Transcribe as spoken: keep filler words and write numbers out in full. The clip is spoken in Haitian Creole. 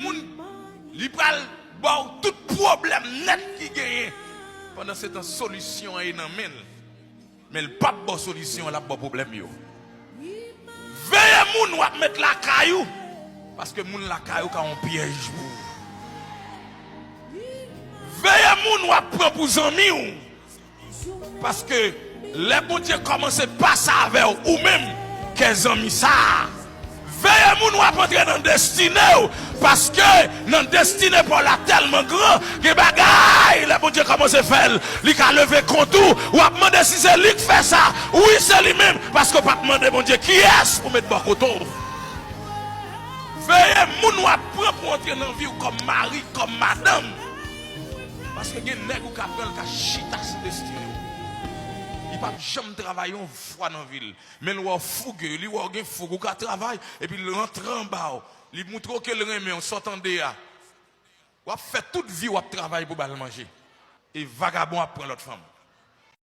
Moun, li pral ba w tout pwoblèm nèt ki genyen. Pandan se tan, solisyon an e nan men l. Men l p ap ba w solisyon, l ap ba w pwoblèm yo. Veye moun w ap met lakay ou, paske moun lakay ou ka yon pyèj pou ou. Veye moun w ap pran pou zanmi w, paske lè Bondye kòmanse pase avè w, ou menm, kè zanmi sa a. Veye moun w ap antre nan destine w, paske nan destine pa w la tèlman gran, gen bagay, lè Bondye kòmanse fè l, li ka leve kont ou, w ap mande si se li k fè sa. Wi, se li menm, paske w pa t mande Bondye kiyès pou met bò kote w. Veye moun w ap pran pou antre nan vi w kòm mari, kòm madanm. Paske gen nèg ou ka pran, l ka chita sou destine w. Li p ap janm travay yon fwa nan vi l. Men l wè w fouge, li wè w gen foug, ou ka travay, epi l rantre anba w. Li moutre w ke l renmen w, sa w tande a. W ap fè tout vi w ap travay pou ba l manje. E vagabon ap pran lòt fanm.